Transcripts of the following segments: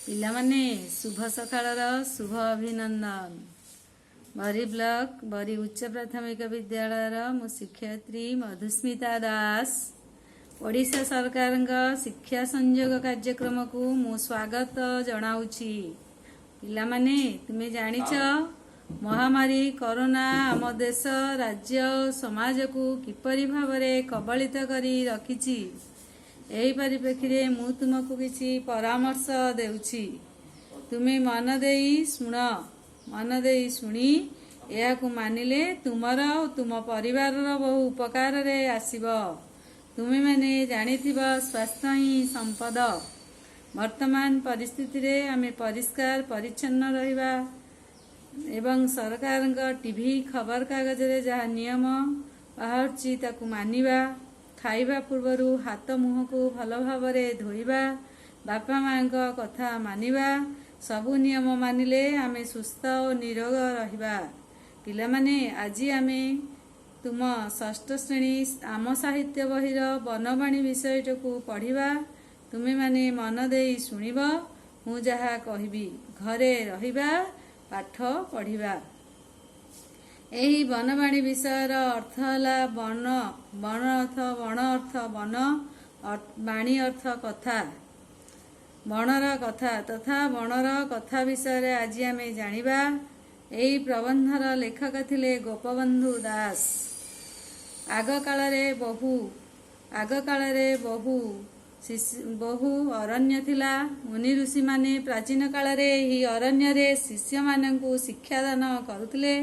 ପିଲାମାନେ, ଶୁଭ ସକାଳର ଶୁଭ ଅଭିନନ୍ଦନ। ବରୀ ବ୍ଲକ ବରୀ ଉଚ୍ଚ ପ୍ରାଥମିକ ବିଦ୍ୟାଳୟର ମୁଁ ଶିକ୍ଷୟିତ୍ରୀ ମଧୁସ୍ମିତା ଦାସ। ଓଡ଼ିଶା ସରକାରଙ୍କ ଶିକ୍ଷା ସଂଯୋଗ କାର୍ଯ୍ୟକ୍ରମକୁ ମୁଁ ସ୍ୱାଗତ ଜଣାଉଛି। ପିଲାମାନେ, ତୁମେ ଜାଣିଛ, ମହାମାରୀ କରୋନା ଆମ ଦେଶ, ରାଜ୍ୟ ଓ ସମାଜକୁ କିପରି ଭାବରେ କବଳିତ କରି ରଖିଛି। ଏହି ପରିପ୍ରେକ୍ଷୀରେ ମୁଁ ତୁମକୁ କିଛି ପରାମର୍ଶ ଦେଉଛି। ତୁମେ ମନ ଦେଇ ଶୁଣ। ମନ ଦେଇ ଶୁଣି ଏହାକୁ ମାନିଲେ ତୁମର ଓ ତୁମ ପରିବାରର ବହୁ ଉପକାରରେ ଆସିବ। ତୁମେମାନେ ଜାଣିଥିବ, ସ୍ୱାସ୍ଥ୍ୟ ହିଁ ସମ୍ପଦ। ବର୍ତ୍ତମାନ ପରିସ୍ଥିତିରେ ଆମେ ପରିଷ୍କାର ପରିଚ୍ଛନ୍ନ ରହିବା ଏବଂ ସରକାରଙ୍କ ଟିଭି, ଖବରକାଗଜରେ ଯାହା ନିୟମ ବାହାରୁଛି, ତାକୁ ମାନିବା। ଖାଇବା ପୂର୍ବରୁ ହାତ ମୁହଁକୁ ଭଲ ଭାବରେ ଧୋଇବା, ବାପା ମାଙ୍କ କଥା ମାନିବା। ସବୁ ନିୟମ ମାନିଲେ ଆମେ ସୁସ୍ଥ ଓ ନିରୋଗ ରହିବା। ପିଲାମାନେ, ଆଜି ଆମେ ତୁମ ଷଷ୍ଠ ଶ୍ରେଣୀ ଆମ ସାହିତ୍ୟ ବହିର ବନବାଣୀ ବିଷୟଟିକୁ ପଢ଼ିବା। ତୁମେମାନେ ମନ ଦେଇ ଶୁଣିବ ମୁଁ ଯାହା କହିବି। ଘରେ ରହିବା, ପାଠ ପଢ଼ିବା। ଏହି ବନବାଣୀ ବିଷୟର ଅର୍ଥ ହେଲା ବନ, ବଣ ଅର୍ଥ ବଣ ଅର୍ଥ ବନ, ବାଣୀ ଅର୍ଥ କଥା, ବଣର କଥା ତଥା ବଣର କଥା ବିଷୟରେ ଆଜି ଆମେ ଜାଣିବା। ଏହି ପ୍ରବନ୍ଧର ଲେଖକ ଥିଲେ ଗୋପବନ୍ଧୁ ଦାସ। ଆଗ କାଳରେ ବହୁ ଅରଣ୍ୟ ଥିଲା। ମୁନି ଋଷିମାନେ ପ୍ରାଚୀନ କାଳରେ ଏହି ଅରଣ୍ୟରେ ଶିଷ୍ୟମାନଙ୍କୁ ଶିକ୍ଷାଦାନ କରୁଥିଲେ।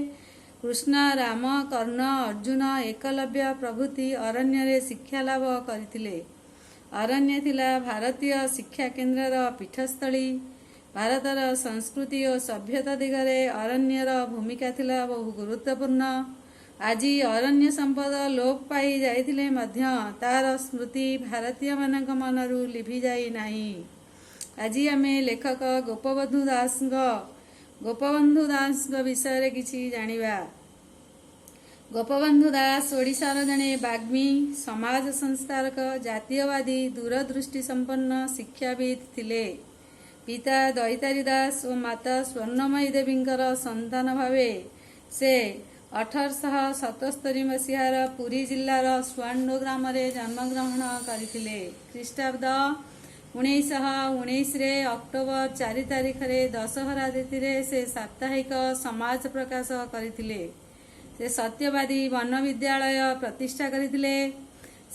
କୃଷ୍ଣ, ରାମ, କର୍ଣ୍ଣ, ଅର୍ଜୁନ, ଏକଲବ୍ୟ ପ୍ରଭୃତି ଅରଣ୍ୟରେ ଶିକ୍ଷା ଲାଭ କରିଥିଲେ। ଅରଣ୍ୟ ଥିଲା ଭାରତୀୟ ଶିକ୍ଷା କେନ୍ଦ୍ରର ପୀଠସ୍ଥଳୀ। ଭାରତର ସଂସ୍କୃତି ଓ ସଭ୍ୟତା ଦିଗରେ ଅରଣ୍ୟର ଭୂମିକା ଥିଲା ବହୁ ଗୁରୁତ୍ୱପୂର୍ଣ୍ଣ। ଆଜି ଅରଣ୍ୟ ସମ୍ପଦ ଲୋପ ପାଇ ଯାଇଥିଲେ ମଧ୍ୟ ତାର ସ୍ମୃତି ଭାରତୀୟମାନଙ୍କ ମନରୁ ଲିଭିଯାଇ ନାହିଁ। ଆଜି ଆମେ ଲେଖକ ଗୋପବନ୍ଧୁ ଦାସଙ୍କ ବିଷୟରେ କିଛି ଜାଣିବା। ଗୋପବନ୍ଧୁ ଦାସ ଓଡ଼ିଶାର ଜଣେ ବାଗ୍ମୀ, ସମାଜ ସଂସ୍କାରକ, ଜାତୀୟବାଦୀ, ଦୂରଦୃଷ୍ଟି ସମ୍ପନ୍ନ ଶିକ୍ଷାବିତ୍ ଥିଲେ। ପିତା ଦୈତାରୀ ଦାସ ଓ ମାତା ସ୍ୱର୍ଣ୍ଣମୟୀ ଦେବୀଙ୍କର ସନ୍ତାନ ଭାବେ ସେ 1877 ମସିହାର ପୁରୀ ଜିଲ୍ଲାର ସୁଆଣ୍ଡୋ ଗ୍ରାମରେ ଜନ୍ମଗ୍ରହଣ କରିଥିଲେ। ଖ୍ରୀଷ୍ଟାବ୍ଦ 1919ରେ ଅକ୍ଟୋବର 4 ତାରିଖରେ ଦଶହରା ତିଥିରେ ସେ ସାପ୍ତାହିକ ସମାଜ ପ୍ରକାଶ କରିଥିଲେ। ସେ ସତ୍ୟବାଦୀ ବନ ବିଦ୍ୟାଳୟ ପ୍ରତିଷ୍ଠା କରିଥିଲେ।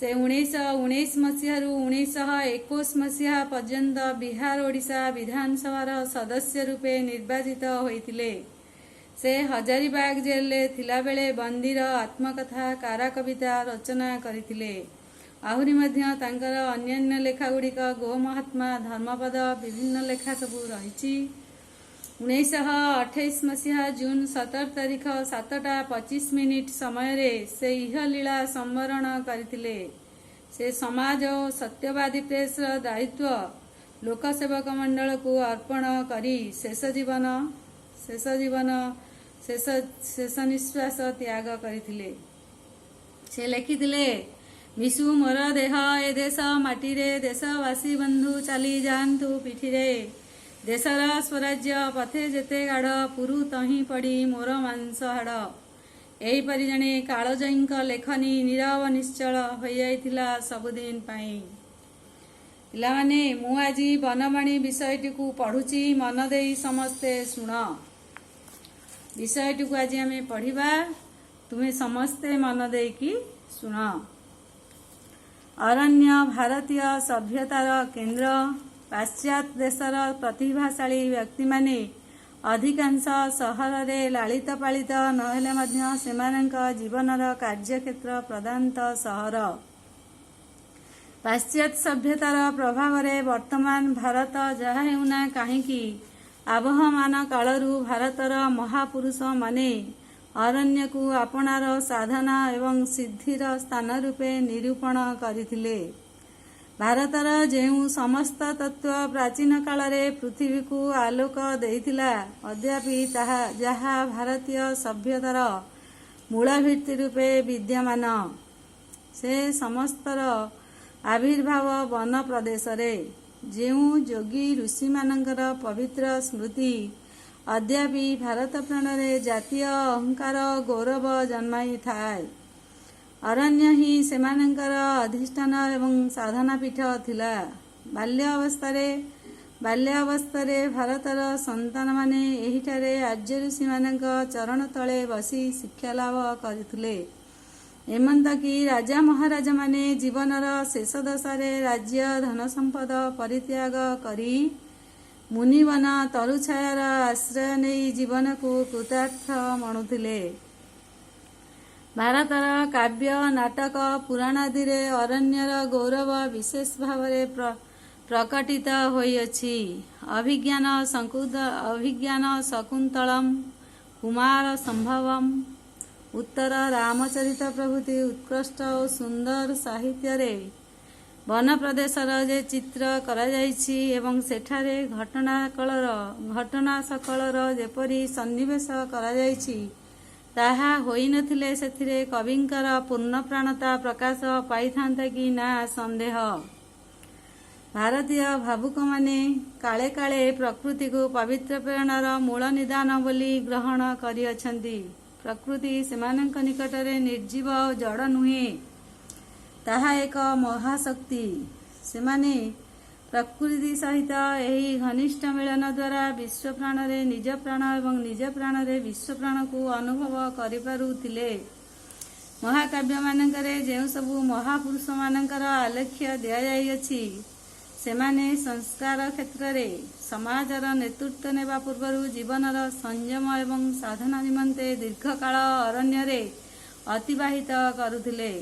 ସେ 1919 ମସିହାରୁ 1921 ମସିହା ପର୍ଯ୍ୟନ୍ତ ବିହାର ଓଡ଼ିଶା ବିଧାନସଭାର ସଦସ୍ୟ ରୂପେ ନିର୍ବାଚିତ ହୋଇଥିଲେ। ସେ ହଜାରୀବାଗ ଜେଲରେ ଥିଲାବେଳେ ବନ୍ଦୀର ଆତ୍ମକଥା କାରା କବିତା ରଚନା କରିଥିଲେ। ଆହୁରି ମଧ୍ୟ ତାଙ୍କର ଅନ୍ୟାନ୍ୟ ଲେଖା ଗୁଡ଼ିକ ଗୋ ମହାତ୍ମା, ଧର୍ମପଦ, ବିଭିନ୍ନ ଲେଖା ସବୁ ରହିଛି। 1928 ମସିହା ଜୁନ 17 ତାରିଖ 7ଟା 25 ମିନିଟ ସମୟରେ ସେ ଇହଲୀଳା ସମ୍ବରଣ କରିଥିଲେ। ସେ ସମାଜ ଓ ସତ୍ୟବାଦୀ ପ୍ରେସର ଦାୟିତ୍ୱ ଲୋକସେବକ ମଣ୍ଡଳକୁ ଅର୍ପଣ କରି ଶେଷ ଜୀବନ ଶେଷ ଶେଷ ନିଶ୍ୱାସ ତ୍ୟାଗ କରିଥିଲେ। ସେ ଲେଖିଥିଲେ, "ମିଶୁ ମୋର ଦେହ ଏ ଦେଶ ମାଟିରେ, ଦେଶବାସୀ ବନ୍ଧୁ ଚାଲି ଯାଆନ୍ତୁ ପିଠିରେ। ଦେଶର ସ୍ୱରାଜ୍ୟ ପଥେ ଯେତେ ଗାଡ଼, ପୁରୁ ତହିଁ ପଡ଼ି ମୋର ମାଂସ ହାଡ଼।" ଏହିପରି ଜଣେ କାଳଜୟୀଙ୍କ ଲେଖନୀ ନୀରବ ନିଶ୍ଚଳ ହୋଇଯାଇଥିଲା ସବୁଦିନ ପାଇଁ। ପିଲାମାନେ, ମୁଁ ଆଜି ବନବାଣୀ ବିଷୟଟିକୁ ପଢୁଛି। ମନ ଦେଇ ସମସ୍ତେ ଶୁଣ। ବିଷୟଟିକୁ ଆଜି ଆମେ ପଢିବା। ତୁମେ ସମସ୍ତେ ମନ ଦେଇକି ଶୁଣ। ଅରଣ୍ୟ ଭାରତୀୟ ସଭ୍ୟତାର କେନ୍ଦ୍ର। ପାଶ୍ଚାତ୍ୟ ଦେଶର ପ୍ରତିଭାଶାଳୀ ବ୍ୟକ୍ତିମାନେ ଅଧିକାଂଶ ସହରରେ ଲାଳିତ ପାଳିତ ନହେଲେ ମଧ୍ୟ ସେମାନଙ୍କ ଜୀବନର କାର୍ଯ୍ୟକ୍ଷେତ୍ର ପ୍ରଧାନତଃ ସହର। ପାଶ୍ଚାତ୍ୟ ସଭ୍ୟତାର ପ୍ରଭାବରେ ବର୍ତ୍ତମାନ ଭାରତ ଯାହା ହେଉନା କାହିଁକି, ଆବହମାନ କାଳରୁ ଭାରତର ମହାପୁରୁଷମାନେ ଅରଣ୍ୟକୁ ଆପଣାର ସାଧନା ଏବଂ ସିଦ୍ଧିର ସ୍ଥାନ ରୂପେ ନିରୂପଣ କରିଥିଲେ। ଭାରତର ଯେଉଁ ସମସ୍ତ ତତ୍ତ୍ୱ ପ୍ରାଚୀନ କାଳରେ ପୃଥିବୀକୁ ଆଲୋକ ଦେଇଥିଲା, ଅଦ୍ୟାପି ତାହା ଯାହା ଭାରତୀୟ ସଭ୍ୟତାର ମୂଳ ଭିତ୍ତି ରୂପେ ବିଦ୍ୟମାନ, ସେ ସମସ୍ତର ଆବିର୍ଭାବ ବନ ପ୍ରଦେଶରେ। ଯେଉଁ ଯୋଗୀ ଋଷିମାନଙ୍କର ପବିତ୍ର ସ୍ମୃତି ଅଦ୍ୟାପି ଭାରତ ପ୍ରାଣରେ ଜାତୀୟ ଅହଙ୍କାର ଓ ଗୌରବ ଜନ୍ମାଇଥାଏ। ଅରଣ୍ୟ ହିଁ ସେମାନଙ୍କର ଅଧିଷ୍ଠାନ ଏବଂ ସାଧନା ପୀଠ ଥିଲା। ବାଲ୍ୟ ଅବସ୍ଥାରେ ଭାରତର ସନ୍ତାନମାନେ ଏହିଠାରେ ଆର୍ଯ୍ୟ ଋଷିମାନଙ୍କ ଚରଣ ତଳେ ବସି ଶିକ୍ଷାଲାଭ କରୁଥିଲେ। ଏମନ୍ତ କି ରାଜା ମହାରାଜାମାନେ ଜୀବନର ଶେଷ ଦଶାରେ ରାଜ୍ୟ ଧନସମ୍ପଦ ପରିତ୍ୟାଗ କରି ମୁନିବନ ତରୁଛାୟାର ଆଶ୍ରୟ ନେଇ ଜୀବନକୁ କୃତାର୍ଥ ମଣୁଥିଲେ। ଭାରତର କାବ୍ୟ, ନାଟକ, ପୁରାଣ ଆଦିରେ ଅରଣ୍ୟର ଗୌରବ ବିଶେଷ ଭାବରେ ପ୍ରକଟିତ ହୋଇଅଛି। ଅଭିଜ୍ଞାନ ଶକୁନ୍ତଳମ୍, କୁମାର ସମ୍ଭବମ୍, ଉତ୍ତର ରାମଚରିତ ପ୍ରଭୃତି ଉତ୍କୃଷ୍ଟ ଓ ସୁନ୍ଦର ସାହିତ୍ୟରେ ବନପ୍ରଦେଶର ଯେ ଚିତ୍ର କରାଯାଇଛି ଏବଂ ସେଠାରେ ଘଟଣା ସକଳର ଯେପରି ସନ୍ନିବେଶ କରାଯାଇଛି, ତାହା ହୋଇନଥିଲେ ସେଥିରେ କବିଙ୍କର ପୂର୍ଣ୍ଣପ୍ରାଣତା ପ୍ରକାଶ ପାଇଥାନ୍ତା କି ନା ସନ୍ଦେହ। ଭାରତୀୟ ଭାବୁକମାନେ କାଳେ କାଳେ ପ୍ରକୃତିକୁ ପବିତ୍ର ପ୍ରେରଣାର ମୂଳ ନିଦାନ ବୋଲି ଗ୍ରହଣ କରିଅଛନ୍ତି। ପ୍ରକୃତି ସେମାନଙ୍କ ନିକଟରେ ନିର୍ଜୀବ ଓ ଜଡ଼ ନୁହେଁ, ତାହା ଏକ ମହାଶକ୍ତି। ସେମାନେ ପ୍ରକୃତି ସହିତ ଏହି ଘନିଷ୍ଠ ମିଳନ ଦ୍ୱାରା ବିଶ୍ୱ ପ୍ରାଣରେ ନିଜ ପ୍ରାଣ ଏବଂ ନିଜ ପ୍ରାଣରେ ବିଶ୍ୱ ପ୍ରାଣକୁ ଅନୁଭବ କରିପାରୁଥିଲେ। ମହାକାବ୍ୟମାନଙ୍କରେ ଯେଉଁସବୁ ମହାପୁରୁଷମାନଙ୍କର ଆଲେଖ୍ୟ ଦିଆଯାଇଅଛି, ସେମାନେ ସଂସ୍କାର କ୍ଷେତ୍ରରେ ସମାଜର ନେତୃତ୍ୱ ନେବା ପୂର୍ବରୁ ଜୀବନର ସଂଯମ ଏବଂ ସାଧନା ନିମନ୍ତେ ଦୀର୍ଘକାଳ ଅରଣ୍ୟରେ ଅତିବାହିତ କରୁଥିଲେ।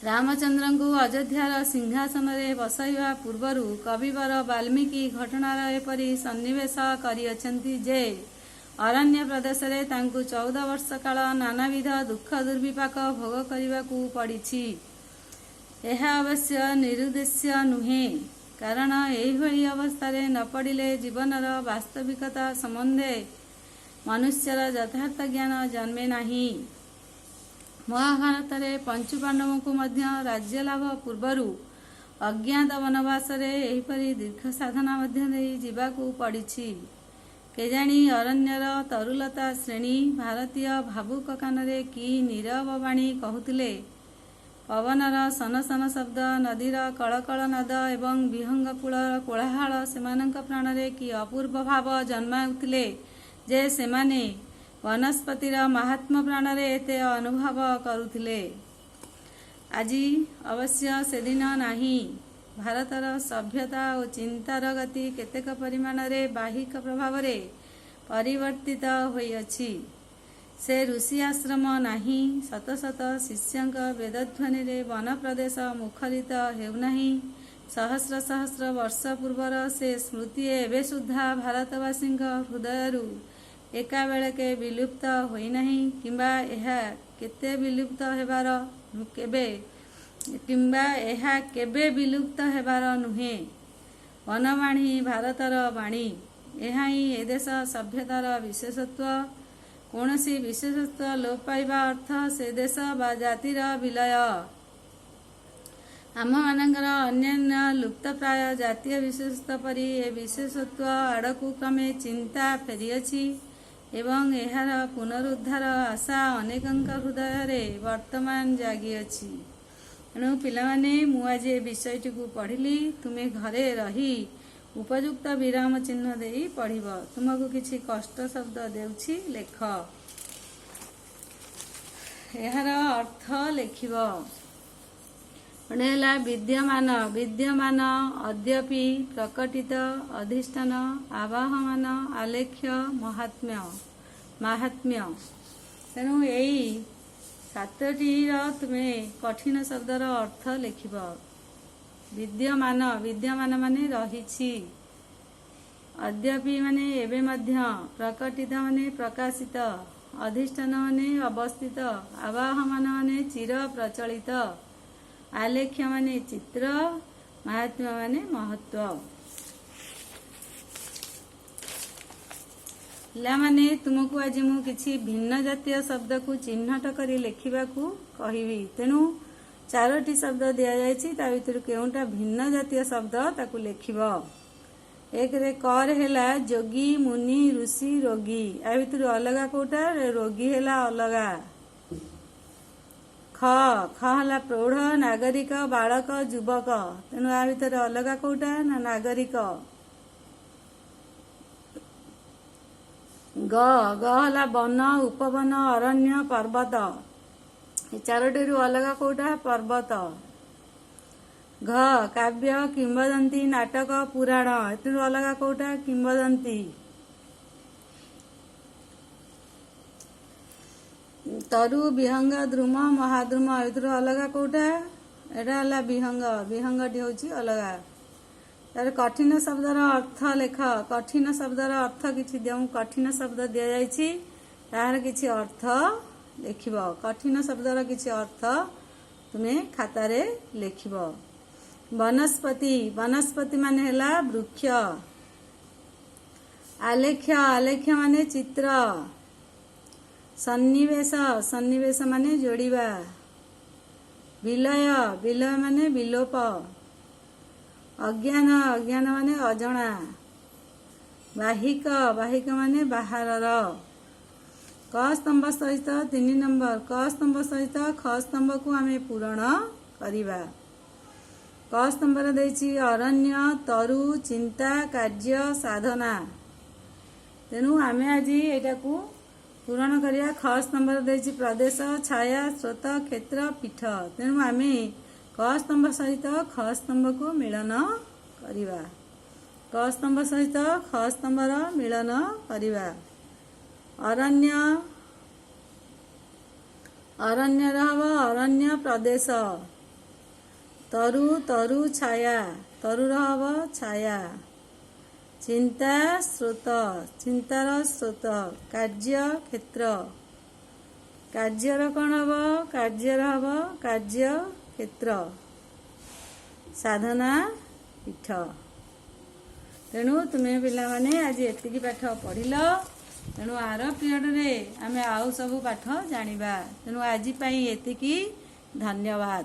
ରାମଚନ୍ଦ୍ରଙ୍କୁ ଅଯୋଧ୍ୟାର ସିଂହାସନରେ ବସାଇବା ପୂର୍ବରୁ କବିବର ବାଲ୍ମୀକି ଘଟଣାର ଏପରି ସନ୍ନିବେଶ କରିଅଛନ୍ତି ଯେ ଅରଣ୍ୟ ପ୍ରଦେଶରେ ତାଙ୍କୁ 14 ବର୍ଷ କାଳ ନାନାବିଧ ଦୁଃଖ ଦୁର୍ବିପାକ ଭୋଗ କରିବାକୁ ପଡ଼ିଛି। ଏହା ଅବଶ୍ୟ ନିରୁଦ୍ଦେଶ୍ୟ ନୁହେଁ, କାରଣ ଏହିଭଳି ଅବସ୍ଥାରେ ନ ପଡ଼ିଲେ ଜୀବନର ବାସ୍ତବିକତା ସମ୍ବନ୍ଧେ ମନୁଷ୍ୟର ଯଥାର୍ଥ ଜ୍ଞାନ ଜନ୍ମେ ନାହିଁ। ମହାଭାରତରେ ପଞ୍ଚୁ ପାଣ୍ଡବଙ୍କୁ ମଧ୍ୟ ରାଜ୍ୟ ଲାଭ ପୂର୍ବରୁ ଅଜ୍ଞାତ ବନବାସରେ ଏହିପରି ଦୀର୍ଘ ସାଧନା ମଧ୍ୟ ଦେଇ ଯିବାକୁ ପଡ଼ିଛି। କେଜାଣି ଅରଣ୍ୟର ତରୁଲତା ଶ୍ରେଣୀ ଭାରତୀୟ ଭାବୁକ କାନରେ କି ନୀରବ ବାଣୀ କହୁଥିଲେ। ପବନର ସନ ସନ ଶବ୍ଦ, ନଦୀର କଳକଳ ନାଦ ଏବଂ ବିହଙ୍ଗ କୂଳର କୋଳାହଳ ସେମାନଙ୍କ ପ୍ରାଣରେ କି ଅପୂର୍ବ ଭାବ ଜନ୍ମାଉଥିଲେ ଯେ ସେମାନେ ବନସ୍ପତିର ମାହାତ୍ମ୍ୟ ପ୍ରାଣରେ ଏତେ ଅନୁଭବ କରୁଥିଲେ। ଆଜି ଅବଶ୍ୟ ସେଦିନ ନାହିଁ। ଭାରତର ସଭ୍ୟତା ଓ ଚିନ୍ତାର ଗତି କେତେକ ପରିମାଣରେ ବାହ୍ୟିକ ପ୍ରଭାବରେ ପରିବର୍ତ୍ତିତ ହୋଇଅଛି। ସେ ଋଷି ଆଶ୍ରମ ନାହିଁ, ଶତ ଶତ ଶିଷ୍ୟଙ୍କ ବେଦଧ୍ୱନିରେ ବନପ୍ରଦେଶ ମୁଖରିତ ହେଉନାହିଁ। ସହସ୍ର ସହସ୍ର ବର୍ଷ ପୂର୍ବର ସେ ସ୍ମୃତି ଏବେ ସୁଦ୍ଧା ଭାରତବାସୀଙ୍କ ହୃଦୟରୁ ଏକାବେଳକେ ବିଲୁପ୍ତ ହୋଇନାହିଁ କିମ୍ବା ଏହା କେବେ ବିଲୁପ୍ତ ହେବାର ନୁହେଁ। ବନବାଣୀ ଭାରତର ବାଣୀ। ଏହା ହିଁ ଏଦେଶ ସଭ୍ୟତାର ବିଶେଷତ୍ୱ। କୌଣସି ବିଶେଷତ୍ୱ ଲୋପ ପାଇବା ଅର୍ଥ ସେ ଦେଶ ବା ଜାତିର ବିଲୟ। ଆମ୍ଭମାନଙ୍କର ଅନ୍ୟାନ୍ୟ ଲୁପ୍ତପ୍ରାୟ ଜାତୀୟ ବିଶେଷତ୍ୱ ପରି ଏ ବିଶେଷତ୍ୱ ଆଡ଼କୁ କ୍ରମେ ଚିନ୍ତା ଫେରିଅଛି ଏବଂ ଏହାର ପୁନରୁଦ୍ଧାର ଆଶା ଅନେକଙ୍କ ହୃଦୟରେ ବର୍ତ୍ତମାନ ଜାଗିଅଛି। ଏଣୁ ପିଲାମାନେ, ମୁଁ ଆଜି ଏ ବିଷୟଟିକୁ ପଢ଼ିଲି। ତୁମେ ଘରେ ରହି ଉପଯୁକ୍ତ ବିରାମ ଚିହ୍ନ ଦେଇ ପଢ଼ିବ। ତୁମକୁ କିଛି କଷ୍ଟ ଶବ୍ଦ ଦେଉଛି, ଲେଖ। ଏହାର ଅର୍ଥ ଲେଖିବ। ଗୋଟେ ହେଲା ବିଦ୍ୟମାନ, ବିଦ୍ୟମାନ, ଅଦ୍ୟପି, ପ୍ରକଟିତ, ଅଧିଷ୍ଠାନ, ଆବାହମାନ, ଆଲେଖ୍ୟ, ମହାତ୍ମ୍ୟ, ମାହାତ୍ମ୍ୟ। ତେଣୁ ଏଇ ସାତଟିର ତୁମେ କଠିନ ଶବ୍ଦର ଅର୍ଥ ଲେଖିବ। ବିଦ୍ୟମାନ, ବିଦ୍ୟମାନ ମାନେ ରହିଛି। ଅଦ୍ୟପି ମାନେ ଏବେ ମଧ୍ୟ। ପ୍ରକଟିତ ମାନେ ପ୍ରକାଶିତ। ଅଧିଷ୍ଠାନ ମାନେ ଅବସ୍ଥିତ। ଆବାହମାନ ମାନେ ଚିର ପ୍ରଚଳିତ। ଆଲେଖ୍ୟ ମାନେ ଚିତ୍ର। ମାହାତ୍ମ୍ୟ ମାନେ ମହତ୍ଵ। ପିଲାମାନେ, ତୁମକୁ ଆଜି ମୁଁ କିଛି ଭିନ୍ନ ଜାତୀୟ ଶବ୍ଦକୁ ଚିହ୍ନଟ କରି ଲେଖିବାକୁ କହିବି। ତେଣୁ ଚାରୋଟି ଶବ୍ଦ ଦିଆଯାଇଛି, ତା ଭିତରୁ କେଉଁଟା ଭିନ୍ନ ଜାତୀୟ ଶବ୍ଦ ତାକୁ ଲେଖିବ। ଏକରେ କରେ ହେଲା ଯୋଗୀ, ମୁନି, ଋଷି, ରୋଗୀ। ଆ ଭିତରୁ ଅଲଗା କୋଉଟା? ରୋଗୀ ହେଲା ଅଲଗା। ଖ ଖ ହେଲା ପ୍ରୌଢ଼, ନାଗରିକ, ବାଳକ, ଯୁବକ। ତେଣୁ ଆ ଭିତରେ ଅଲଗା କୋଉଟା ନା ନାଗରିକ। ଗ ଗ ହେଲା ବନ, ଉପବନ, ଅରଣ୍ୟ, ପର୍ବତ। ଏ ଚାରୋଟିରୁ ଅଲଗା କୋଉଟା? ପର୍ବତ। ଘ କାବ୍ୟ, କିମ୍ବଦନ୍ତୀ, ନାଟକ, ପୁରାଣ। ଏଥିରୁ ଅଲଗା କୋଉଟା? କିମ୍ବଦନ୍ତୀ। ତରୁ, ବିହଙ୍ଗ, ଦ୍ରୁମ, ମହାଦ୍ରୁମ। ଏଥିରୁ ଅଲଗା କୋଉଟା? ଏଇଟା ହେଲା ବିହଙ୍ଗ। ବିହଙ୍ଗଟି ହେଉଛି ଅଲଗା। ତାପରେ କଠିନ ଶବ୍ଦର ଅର୍ଥ ଲେଖ। କଠିନ ଶବ୍ଦର ଅର୍ଥ କିଛି ଯେଉଁ କଠିନ ଶବ୍ଦ ଦିଆଯାଇଛି ତାହାର କିଛି ଅର୍ଥ ଲେଖିବ। କଠିନ ଶବ୍ଦର କିଛି ଅର୍ଥ ତୁମେ ଖାତାରେ ଲେଖିବ। ବନସ୍ପତି, ବନସ୍ପତି ମାନେ ହେଲା ବୃକ୍ଷ। ଆଲେଖ୍ୟ, ଆଲେଖ୍ୟ ମାନେ ଚିତ୍ର। ସନ୍ନିବେଶ, ସନ୍ନିବେଶ ମାନେ ଯୋଡ଼ିବା। ବିଲୟ, ବିଲୟ ମାନେ ବିଲୋପ। ଅଜ୍ଞାନ, ଅଜ୍ଞାନ ମାନେ ଅଜଣା। ବାହିକ, ବାହିକ ମାନେ ବାହାରର। କ ସ୍ତମ୍ଭ ସହିତ 3 ନମ୍ବର କ ସ୍ତମ୍ଭ ସହିତ ଖ ସ୍ତମ୍ଭକୁ ଆମେ ପୂରଣ କରିବା। କ ସ୍ତମ୍ଭରେ ଦେଇଛି ଅରଣ୍ୟ, ତରୁ, ଚିନ୍ତା, କାର୍ଯ୍ୟ, ସାଧନା। ତେଣୁ ଆମେ ଆଜି ଏଇଟାକୁ ପୂରଣ କରିବା। ଖ ସ୍ତମ୍ଭରେ ଦେଇଛି ପ୍ରଦେଶ, ଛାୟା, ସ୍ରୋତ, କ୍ଷେତ୍ର, ପୀଠ। ତେଣୁ ଆମେ କ ସ୍ତମ୍ଭ ସହିତ ଖ ସ୍ତମ୍ଭକୁ ମିଳନ କରିବା। କ ସ୍ତମ୍ଭ ସହିତ ଖ ସ୍ତମ୍ଭର ମିଳନ କରିବା। ଅରଣ୍ୟ, ଅରଣ୍ୟର ହବ ଅରଣ୍ୟ ପ୍ରଦେଶ। ତରୁ, ତରୁ ଛାୟା, ତରୁର ହବ ଛାୟା। ଚିନ୍ତା ସ୍ରୋତ, ଚିନ୍ତାର ସ୍ରୋତ। କାର୍ଯ୍ୟ କ୍ଷେତ୍ର, କାର୍ଯ୍ୟର କ'ଣ ହବ? କାର୍ଯ୍ୟର ହବ କାର୍ଯ୍ୟ କ୍ଷେତ୍ର। ସାଧନା ପୀଠ। ତେଣୁ ତୁମେ ପିଲାମାନେ ଆଜି ଏତିକି ପାଠ ପଢ଼ିଲ। ତେଣୁ ଆର ପିରିୟଡ଼ରେ ଆମେ ଆଉ ସବୁ ପାଠ ଜାଣିବା। ତେଣୁ ଆଜି ପାଇଁ ଏତିକି। ଧନ୍ୟବାଦ।